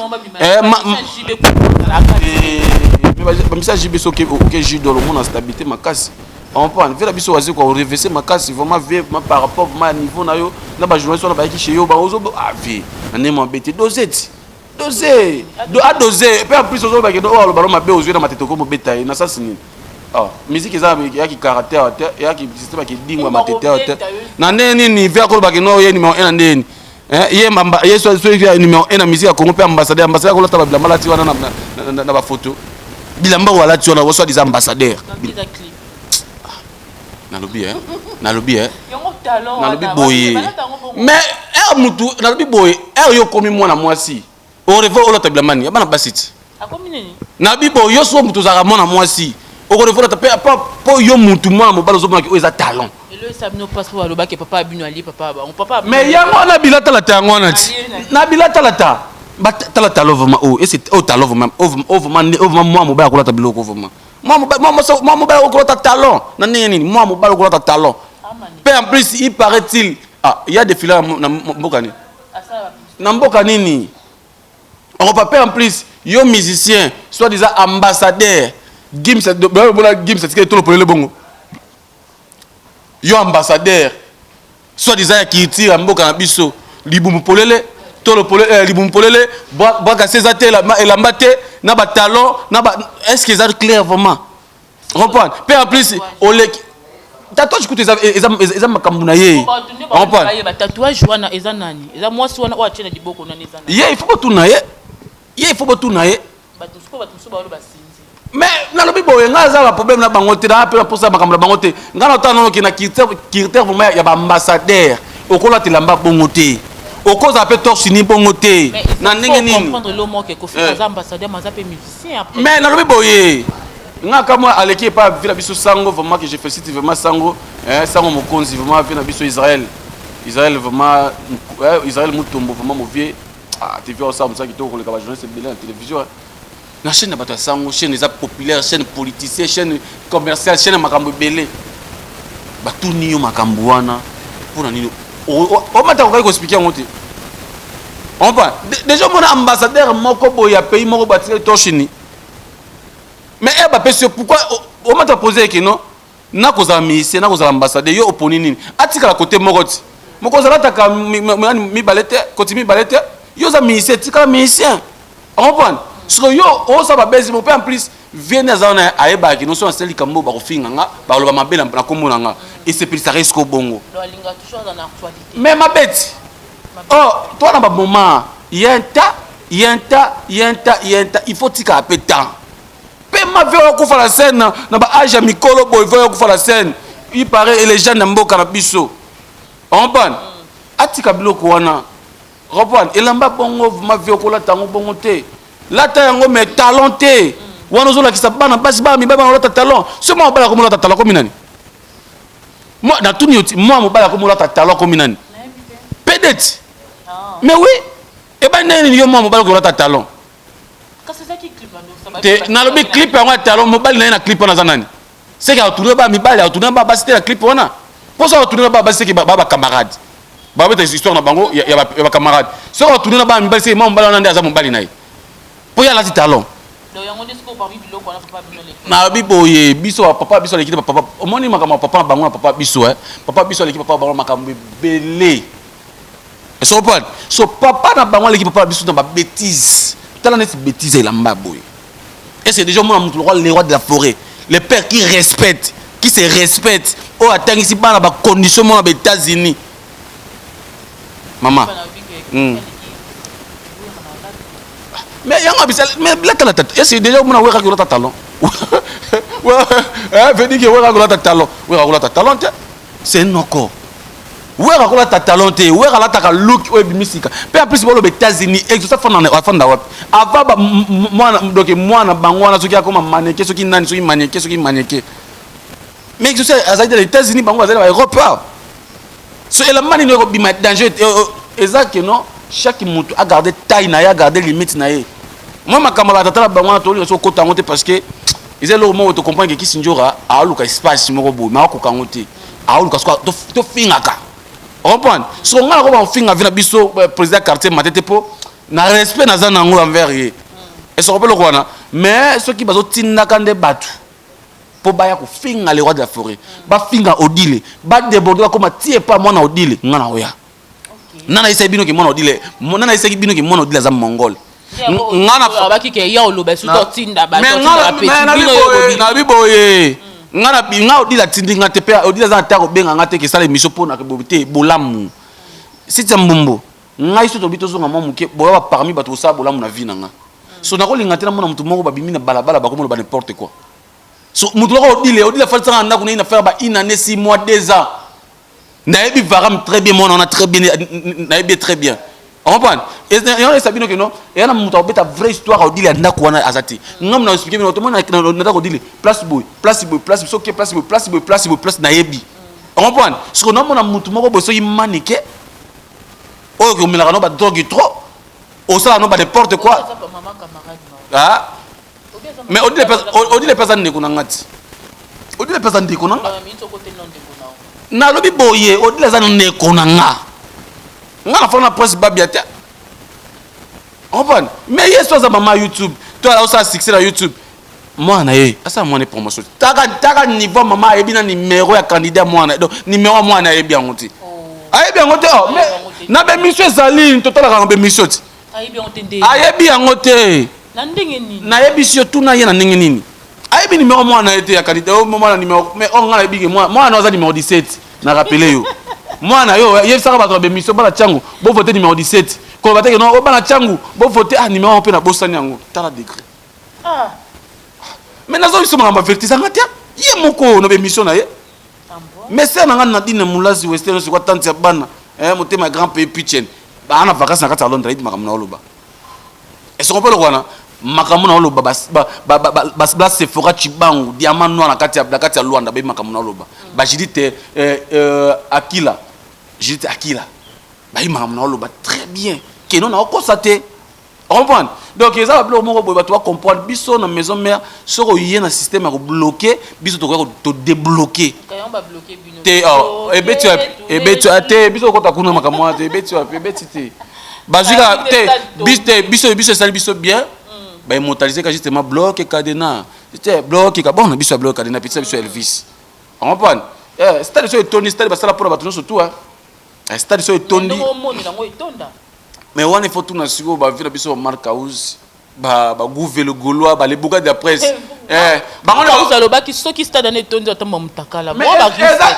bamisa JB. Soki oke jidol, omona stabilité makasi, comprendre? Vela biso Wazekwa, orevese makasi vraiment vie par rapport vraiment ya niveau na yo na bajournaliste wana bayaki chez yo, baozo ah vie na ndenge mabe te. Dose ti dose adose mpe en plus ozolobaki oyo aloba no mabe, ozwi na matete, okomobeta ye na sasi nini? Ah, musique eza eyaki caractère te, eyaki système yaki dingwa matete te. Na ndenge nini ve akolobaki no ye numéro 1? Na ndenge nini ye ye so numéro 1 na musique ya Congo mpe ambassadeur, ambassadeur akolata babilamba alati wana na bafoto? Bilamba oyo alati wana, soi-disant ambassadeur. Nalobi, eh, nalobi, eh, nalobi boye, mais ere mutu, nalobi boye, ere yo okomi mwana mwasi, orêver olata bilamba nini ya bana basi ti? Nalobi boye, yo so mutu ozalaka mwana mwasi, okorêver olata mpe mpo yo mutu mwana mobali ozomonaki oyo eza talon. Mais yango wana bilatalata, yango wana ti na bilatalata, tala talon vraiment oyo ese oyo talon vraiment oyo, vraiment oyo, vraiment mwana mobali akolata biloko vraiment. Mwa mobali okolata talon na ndenge nini? Mwa mobali okolata talon mpe en plus, il paraît-il, ah, il y a des filets na mboka nini, na mboka nini okopa. Mpe en plus, yo musicien, soi-disant ambassadeur Gims, bona Gims atikali tolo polele bongo. Yo ambassadeur soi-disant ya culture ya mboka na biso, libumu polele, tolo polele, libumu polele, bwakasi eza te, elamba te, na batalon na ba, est ce que eza clair vraiment? Comprendre? Mpe en plus oleki tatouage kutu eza makambo na ye. Comprendre? Batatouage wana eza nani? Eza mwasi wana oyo atie na liboko nani? Eza nani? Ye, il faut botuna ye. Ye, il faut botuna ye. Bato sikoyo, bato mosusu baolo basinzi. Mais nalobi boye, ngai aza baproblème na bango te, naa mpe naposa makambo na bango te. Ngai na otala nano ke na critère vraiment ya baambassadeur, okolata elamba bongo te, okozala mpe torse nu bongo te. Na ndenge nini? Comprendre lo moko, Kofi aza ambassadeur, mais aza mpe musicien après. Mais nalobi boye, nga kamwa aleki epa vi na biso Sango, vraiment que je félicite vraiment Sango, Sango mokonzi, vraiment vi na biso Israël, Israël vraiment, Israël Mutombo, vraiment mon vieux. Ah, TV osala mosala kitoko koleka bajournaliste ebele na télévision, na chaîne ya bato ya Sango. Chaîne eza populaire, chaîne politicien, chaîne commerciale, chaîne ya makambo ebele. Batuni yo makambo wana mpona nini? Omata kokaki koexpliquer yango te. Comprend déjà? Omona ambassadeur moko boye ya pays moko batikali torse nu, mais e bapesi yo, pourquoi omata pose eke non, nakozala musicien, nakozala ambassadeur, yo oponi nini? Atikala kote moko ti moko ozala ataka mibale te, koti mibale te. Yo oza musicien, tikala musicien. Comprendre? Siko yo osala babesi mo mpe en plus viene aza wana, ayebaki noso nasali likambo, bakofinga nga, bakoloba mabe na kombo na nga, esepelisaka esiko bongo. Mais mabeti oh, toi na bamoment yenta yenta yenta yenta, il faut tikala mpe temps mpe mavi oyo akufa na scène na baage ya mikolo boye, oyo akufa na scène, il paraît légende na mboka na biso. Comprendre? Atika biloko wana. Comprendre? Elamba bongo, mavi okolata yango bongo te, lata yango mais talon te. Wana ozolakisa bana basi, bana mibali, bana olata talon. So mwa mobali akomi olata talon, akomi nani? Natuni yo ti, mwa mobali akomi olata talon, akomi nani? Pedeti. Mais oui, ebandi ndenge nini yo mwa mobali okolata talon te? Nalobi clip yango ya talon, mobali na ye na clip wana aza nani? Seke atourne ba mibali, atourne ba basi te na clip wana. Mposo atourne ba basi, seke ba bacamarade, babeta histoire na bango ya bacamarade. Soki atourne na bana mibali, seke mwa mobali wana nde aza mobali na ye, mpo ye alati talon. Nalobi boye, biso bapapa biso aleki te. Bapapa, omoni makambo ya papa na bango na papa biso, papa biso aleki papa bango na makambo ebele. Esopane so papa na bango aleki papa na biso na babêtise. Tala neti bêtise elamba boye. Est ce que déjà omona mutu lokola le roi de la forêt, le père qui respecte, qui se respecte, oyo atangisi bana bacondition mona ba États-Unis, mama? Mais yango bisa, mais latala tata, est ce que déjà omona Werra kolata talon? Veut dire que Werra kolata talon, Werra kolata talon te, c'est noko. Werra kolata talon te. Werra alataka look oyo ebimi sika. Mpe en plus boloba États-Unis, Exaucé afanda wapi avant mwana? Donc mwana bango wana soki akoma maneke, soki nani, soki maneke, soki maneke, mais Exaucé azali na États-Unis, bango bazali na baEurope awa. So elamba nini ekobima danger? Eza ke non, chaque moto agarde taille na ye, agarde limite na ye. Mwa makambo ya batata na bango wana, tolinga so okota yango te, parce que eza eloko moko tocomprendre ke Kisi Njora aoluka espace moko boye, ma akoka yango te, aoluka soko tofingaka. Comprendre? Soko ngai nakoma kofinga vi na biso président quartier mate te, mpo na respect naza nango envers ye, esoko mpe eloko wana. Mais soki bazotindaka nde bato mpo baya kofinga le roi de la forêt, bafinga Odile, badéborde, bakoma ti epa mwana Odile, nga na oya nana ayesaki bino ke mwana Odile, nana ayesaki bino ke mwana Odile aza mongole. Nabi boye, nga na nga Odile atindi nga te, mpe Odile aza na ta kobenga nga te ke esala émission mpo na te bolamu siti ya mbumbu. Ngai so tobi tozonga mwa moke boya, parmi bato kosala bolamu na vie na nga. So nakolinga te namona motu moko babimi na balabala, bakomoloba n'importe quoi. So motu moko Odile, Odile afandisaka na ndako naye na faire ba une année, 6 mois, 2 ans. Nayebi Varam très bien, mwana wana très bien, nayebi ye très bien. Comprendre yango, esa bino keno eya na moto akobeta vraie histoire. Odile ya ndako wana aza te. Ngambo na expliquer bino, tomona na ndako Odile, place boye, place boye, place soki place boye, place boye, place boye, place nayebi. Comprendre, soki namona motu moko boye, soki maneke oyo komelaka no badrogue trop, osala no ba n'importe quoi. Ah, mais Odile, Odile mpe aza ndeko na nga ti. Odile mpe aza ndeko na nga. Nalobi boye, Odile aza ndeko na nga. Nga na fana na Prince Babia te, comprendre? Mais ye so aza mama YouTube to osala succès na YouTube, mwana na ye asala mwana promotion. Taka taka niveau, mama ayebi na numéro ya candidat mwana, donc numéro ya mwana ayebi yango te, ayebi yango te. Oh, mais na bémission ezali, totalaka na bémission ti. Ayebi yango te. Nayebisi yo, tuna ye na ndenge nini ayebi numéro mwana ye te ya candidat. Oyo mwana numéro, mais oyo nga nayebi ke mwana aza numéro 17. Na rappeler yo, mwana yo yebisaka bato ya bémission, bana Ntiango bovote numéro 17. Koloba te ke non, bana Ntiango bovote, ah, numéro mpe nabosani yango. Tala degré. Mais nazo biso makambo avertisanga te, ye moko na bémission na ye. Mais ser na nga Nadine Mulazi Western, sikoa tante ya bana, motema ya grand pays Pichen, baa na vacance na kati ya Londres, ayebi makambo na oloba. Esoko mpe lokwana makambo na oloba, ba Sephora Chibangu diamant noir na kati ya Lwanda, bayebi makambo na oloba. Bajudite Akila, Judite Akila, bayebi makambo na oloba très bien keno na okosa te. Comprendre? Donc eza babiloko moko boye, bato bacomprendre biso na maison mère. Soki oye na système ya kobloquer biso, tokoya todébloquer te. Ebeti wapi? Ebeti te. Biso okota kuna makambo wana te. Ebeti wapi? Ebeti te. Bazwi kaka te biso te. Biso esali biso bien, baimmortaliser ka justement bloc cadenas te, bloc ka bon na biso ya bloc cadenas petisa biso Elvis. Comprendre? Stade so etondi, stade basala mpona bato nyonso tu. Stade so etondi, mais wana il faut tuna sikoyo bavie na biso, bamark House, bagouve le Gaulois, balebuka de la presse. Bango alobaki soki stade wana etondi, atamba motakala.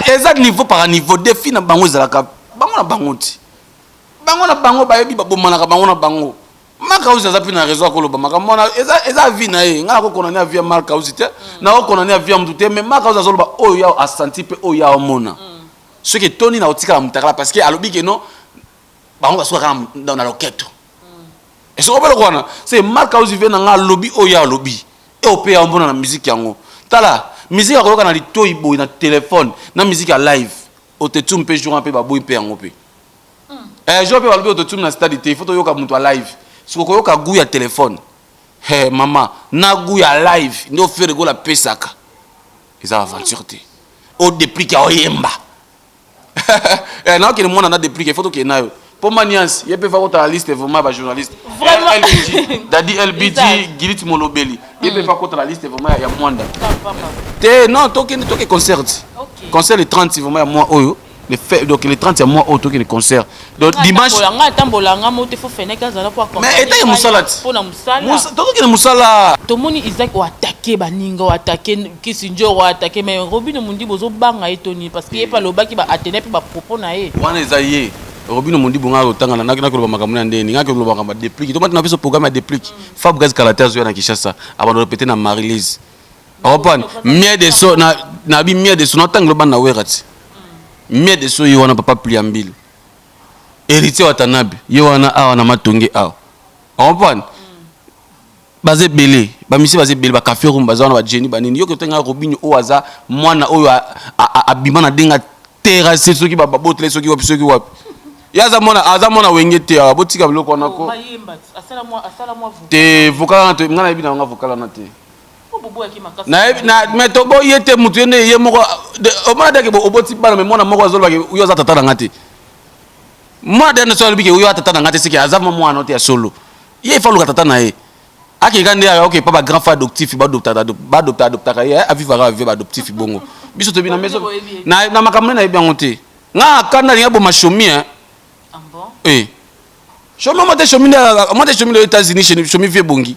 Eza niveau par niveau. Défi na bango ezalaka bango na bango ti bango na bango bayebi, babomanaka bango na bango. Mark House aza mpe na raison akoloba makambo wana, eza avis na ye. Ngai nakokona ne avis ya Mark House te, nakokona ne avis ya mutu te. Mais Mark House azoloba oyo ya asanti mpe oyo ya omona. Soki etondi na kotikala motakala, parce que alobi ke non, bango basukaka na loketo. Esoko mpe eloko wana, c'est Mark House vie na nga. Alobi oyo alobi e mpe ya omona na musique yango. Tala musique akoyoka na litoi boye na telefone, na musique ya live autotune mpe jour mpe baboyi mpe yango mpe jour mpe balobi autotune na stade te. Il faut toyoka moto ya live. Soki okoyoka goût ya telefone, he mama, na goût ya live nde oFerre Gola apesaka, eza aventure te. O Déplique aoyemba, naokende mwana na Déplique, il faut tokende na yo mpo maniance ye mpe fa kotala liste vraiment bajournaliste. LBG Dadi, LBG Gilit Molobeli, ye mpe fa kotala liste vraiment ya Mwanda te. Non, tokende, toke concert, concert le 30 vraiment ya mois oyo, le fait, donc le 30 ya mois oyo tokende concert, donc dimanche. Nga atambolanga mo te, fo feneke azala po. Mais etake mosala ti. Mpona mosala. Tokokende mosala. Tomoni Isaac oattaquer baninga, oattaquer Kisinjor, oattaquer, mais Robino Mondibo ozobanga ye toni? Parce que ye mpe alobaki baatene mpe bapropos na ye. Wana eza ye Robino Mondibo. Nga kotanga nakoloba makambo na ndeni, nga koloba makambo ya Déplique. Tomati na biso programme ya Déplique Fabregas kala te, azoya na Kinshasa, abanda répéter na Marilise. Opane miel de so na bi miel de so natangelo bana wera ti miel de so. Ye wana papa Pliambile, Héritier Watanabe, ye wana awa na Matonge awa. Comprendre? Baza ebele, bamisi baza ebele, bacafé room baza wana, bajeni banini. Yoki otenga Robinio oyo aza mwana oyo abima na ndenge aterrasse, soki babotele, soki wapi, soki wapi. Ye aza mwana, aza mwana Wenge te. Awa botika biloko wana ko te. Vocal wana te, ngai nayebi na nga vocal wana te. Mais toboyi ye te. Motu ye nde ye moko omona deke oboti bana, mais mwana moko azolobake yo aza tata na nga te. Mwana de so alobi ke oyo atata na nga te, seke aza ma mwana te ya solo. Ye ifa aluka tata na ye, akeka nde ayoke pa bagrand frère adoptif, baadopta adoptaka ye, avivaka avie baadoptif. Bongo biso toyebi na maison na makambo nde nayebi yango te. Nga akanda alingi aboma Shomi. Eh, Shomi mo te, Shomi nde mo te, Shomi nde États-Unis, Shomi vie ebongi.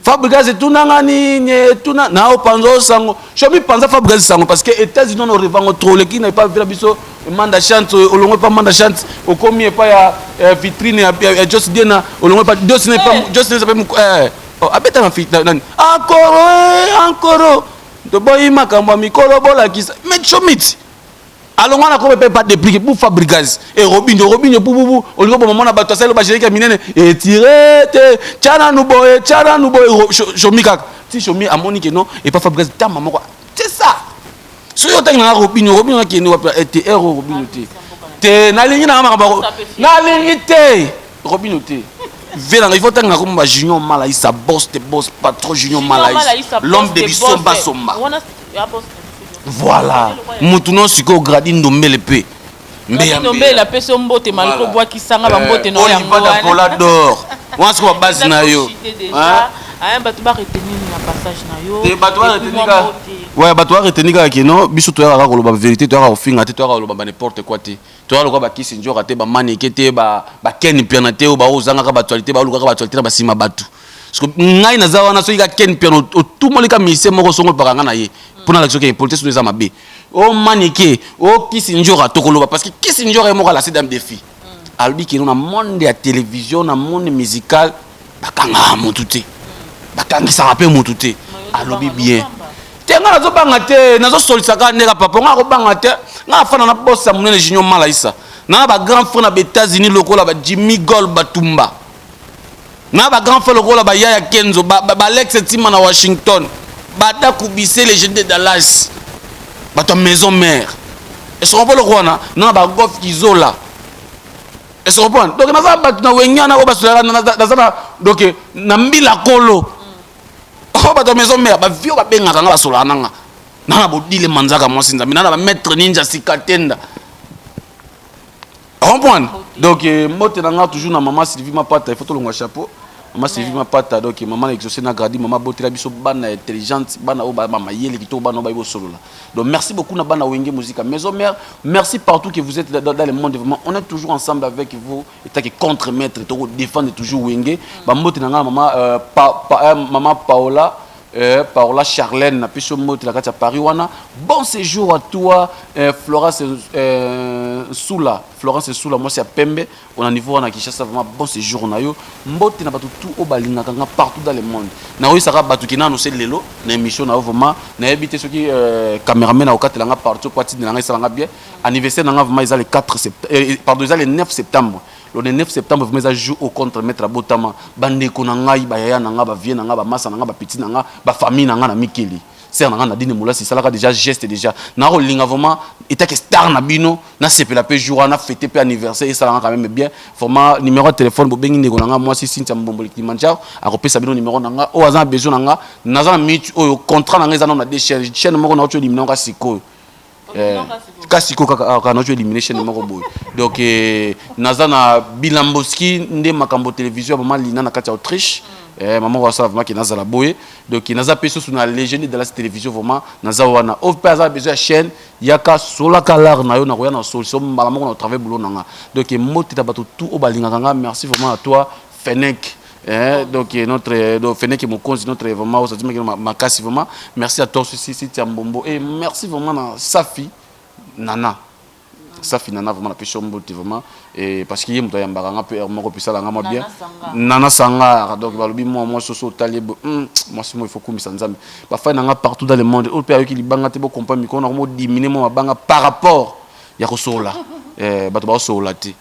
Fabregas etunanga nini, etuna na opanza osango shomi panza Fabregas sango, parce que États-Unis ono revango trop, oleki na epa vila biso Manda Chante, olongo epa Manda Chante, okomi epa ya vitrine ya Jos Diena, olongo epa Jos na epa Jos na epa abeta na nani encore encore, toboyi makambo ya mikolo bolakisa. Mais shomiti alongwa na kobe mpe pas déplique bu Fabregas e Robinho, Robinho bububu, olingo boma mona bato asali bagénérique ya minene etire te, tia nanu boye, tia nanu boye, shomi kaka ti shomi amoni ke non, epa Fabregas tamba moko. C'est ça, soki otangi nanga Robinho, Robinho nakende wapi? Te ero Robinho te, te nalingi nanga makambo, nalingi te Robinho te velanga. Il faut tanga comme ba Junior Malaïsa, boss de boss, patron Junior Malaïsa, l'homme de bisomba somba. Voilà, mutu no sikoyo Gradi Ndombele mpe. Ndombele apesi yo mbote, malgré obwakisanga bambote na yango wana d'or wana sikoyo babase na yo. Bato baretenir na passage na yo? Bato baretenir kaka, ouais, bato baretenir kaka ke non, biso toyaka kaka koloba vérité, toyaka kofinga te, toyaka koloba ba n'importe quoi te, toyaka lokola bakisi nzoka te, bamaneke te, bakeni piana te, oyo baozangaka baactualité, baolukaka baactualité na basima bato. Parce que ngai naza wana, soki ka ken piano otumoli ka mise moko songo epaka nga na ye mpona alakisa soki impolitesse eza mabe, omaneke okisi nzoka, tokoloba, parce que kisi nzoka ye moko alasi dame défi, alobi keno na monde ya télévision, na monde musical, bakangaka motu te, bakangisaka mpe motu te. Alobi bien te, ngai nazobanga te, nazosolisaka ndeka papa ngai akobanga te. Ngai afanda na bosa monene Junior Malaisa na bagrand frère na baÉtats-Unis lokola ba Jimmy Gol Batumba, na bagrand frère lokola bayaya Kenzo, baAlex Ntima na Washington, Bada Kubise, légende de Dallas, bato ya maison mère esoko mpo loko wana na bagof Kizola esoko mpona. Donc naza bato na wengana oyo basolaka, naza na donc na mbila kolo oyo bato ya maison mère bavio babengaka nga, basolaka nanga na bodile manzaka mwasi nzambe na bamaître ninja sikatenda comprendre. Donc mbote na nga toujours na mama Sylvie Mapata, il faut tolongwa chapeau mama Sylvie Mapata. Donc mama na exaucé na Gradi, mama botela biso bana intelligente, bana oyo bamayele kitoko, bana oyo bayebi osolola. Donc merci beaucoup na bana Wenge Musica Maison Mère, merci partout que vous êtes dans le monde, vraiment on est toujours ensemble avec vous et que contre maître toko défendre toujours Wenge. Bambote na nga mama mama Paola, Paola Charlène, na biso mbote na kati ya Paris wana, bon séjour à toi. Florence Sula, Florence Sula, mwasi ya pembe on a niveau wana Kinshasa, vraiment bon séjour na yo. Mbote na bato tout oyo balingaka nga partout dans le monde. Naoyisaka bato ki nano se lelo na émission na yo, vraiment nayebi te soki cameraman akokatela nga partout po atindela nga, esalanga bien. Anniversaire na nga vraiment eza le 4 septembre, pardon, eza le 9 septembre. Le 9 septembre vraiment eza jour au contre maître abotama. Bandeko na ngai, bayaya na ngai, bavie na ngai, bamasa na ngai, bapeti na ngai, bafamille na ngai na mikili, sere na ngai Nadine Molasi esalaka déjà geste déjà nakolinga vraiment etake star na bino, nasepela mpe jour wana, fête mpe anniversaire, esalanga quand même bien. Vraiment numéro ya téléphone, bobengi ndeko na nga mwasi Cynthia Mbomboli Kilimanjaro, akopesa bino numéro na nga. Oyo aza na besoin na nga, naza na minute oyo contrat na nga eza nano na deux chaîne, chaîne moko nauti éliminer nga sikoyo, kasi sikoyo kaka nauti éliminer chaîne moko boye. Donc naza na Bilamboski nde makambo télévision ya mama Lina na kati ya Autriche, mama oyo asala vraiment ke nazala boye. Donc naza mpe susu na légende de la télévision, vraiment naza wana. Oyo mpe aza besoin ya chaîne, yaka solaka lar na yo, nakoya na solution mbala moko na travail boulot na nga. Donc mbote na bato tout oyo balingaka nga. Merci vraiment à toi Fenek. Donc notre, donc Fenek Mokonzi, notre vraiment osati makasi, vraiment merci à toi aussi Cynthia Mbombo, et merci vraiment na Safi Nana, Safi Nana, vraiment napesi yo mbote vraiment, et parce que ye moto ayambaka nga mpe moko mpe esalanga mwa bien. Nana Sangara, donc balobi mwa mwasi soso otali ye, mwasi mo il faut kumisa Nzambe. Bafai na nga partout dans le monde, oyo mpe ayoki libanga te, bocomprendre mikolo nango modimine mwa mabanga par rapport ya kosolola, bato bazosolola te.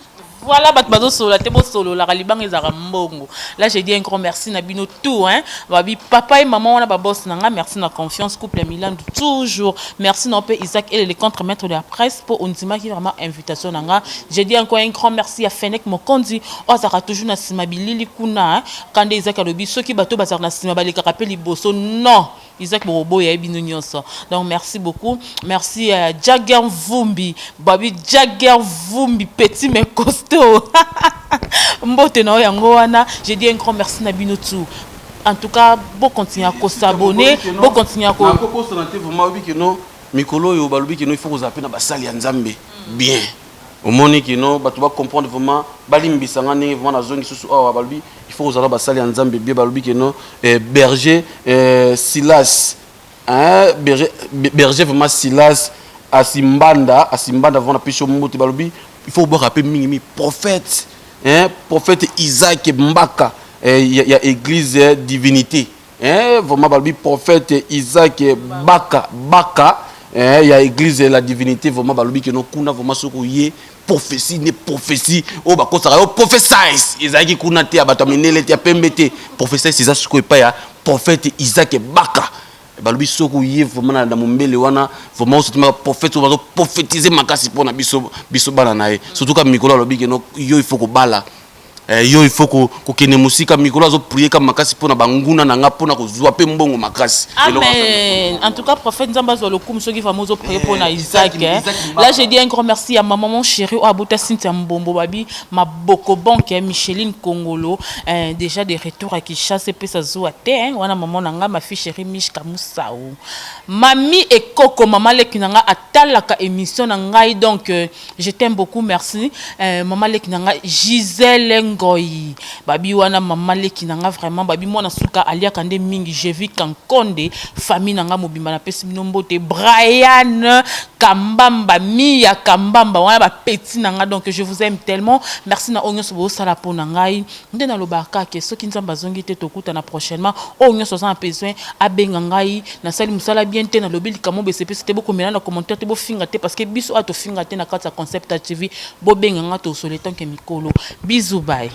Voilà, bato bazosolola te, bosololaka, libanga ezalaka mbongo. Là j'ai dit un grand merci na bino tout, hein, babi papa et maman wana, baboss na nga, merci na confiance. Couple ya Milandu toujours, merci na mpe Isaac ele, le contre-maître de la presse, mpo ondimaki vraiment invitation na nga. J'ai dit encore un grand merci ya Fenek Mokonzi oyo azalaka toujours na nsima bilili kuna, hein. Kande Isaac alobi soki bato bazalaka na nsima balekaka mpe liboso, non Isaac bokoboya ye bino nyonso. Donc merci beaucoup, merci Jagger Vumbi, babi Jagger Vumbi, petit mais costaud, mbote na oyo yango wana. J'ai dit un grand merci na bino tout. En tout cas bocontinue à kosabonner, bocontinue à ko Nakokosana te, vraiment oyebi keno mikolo oyo balobi keno il faut kozala mpe na basali ya Nzambe bien. Omoni kino bato bacomprendre vraiment, balimbisa nga ndenge vraiment nazongi susu awa. Balobi il faut kozala basali ya Nzambe bien. Balobi keno berger Silas, hein, berger, berger vraiment Silas Asimbanda, Asimbanda vraiment, napesi yo mbote. Balobi il faut obwaka mpe mingi mingi prophète, hein, prophète Isaac Mbaka, ya église Divinité, hein, vraiment. Balobi prophète Isaac Baka Baka, ya église La Divinité vraiment. Balobi keno kuna vraiment soki oye, prophétie ne prophétie oyo bakosaka yo, prophesize ezalaki kuna te, ya bato ya minele te, ya pembe te. Prophesize eza sikoyo epai ya prophète Isaac Baka. Balobi soki oye vraiment na mombele wana, vraiment osotimaka prophète oyo bazoprophétise makasi mpona biso, biso bana na ye, surtout ka mikolo. Alobi keno yo il faut kobala, yo il faut kokende mosika. Mikolo azoprier ka makasi mpona banguna na nga, mpona kozwa mpe mbongo makasi. Amen. En tout cas, prophète, Nzambe azwa lokumu soki vraiment ozoprier mpona Isaac. Là, j'ai dit un grand merci à ma maman chérie oyo abota Cynthia Mbombo, babi Maboko Banque, Micheline Kongolo, déjà de retour à Kinshasa, epesa zuwa te, hein. Wana maman na nga, ma fille chérie Mishka Musau, mami ekoko, mama leki na nga atalaka émission na ngai, donc je t'aime beaucoup, merci. Mama leki na nga Gisèle Ngoi, babi wana mama leki na nga vraiment, babi mwana suka aliaka nde mingi. Je vis Kankonde, famille na nga mobimba, napesi bino mbote. Brian Kambamba, Mia Kambamba, wana bapeti na nga, donc je vous aime tellement. Merci na oyo nyonso bozosala mpo na ngai. Nde nalobaka ke soki Nzambe azongi te, tokutana prochainement. Oyo nyonso aza na besoin, abenga ngai. Nasali mosala bien te, nalobi likambo besepesi te, bokomela na commentaire te, bofinga te, parce que biso awa tofinga te na kati ya Concept TV. Bobenga nga, tosole tanke mikolo. Bisous, bye.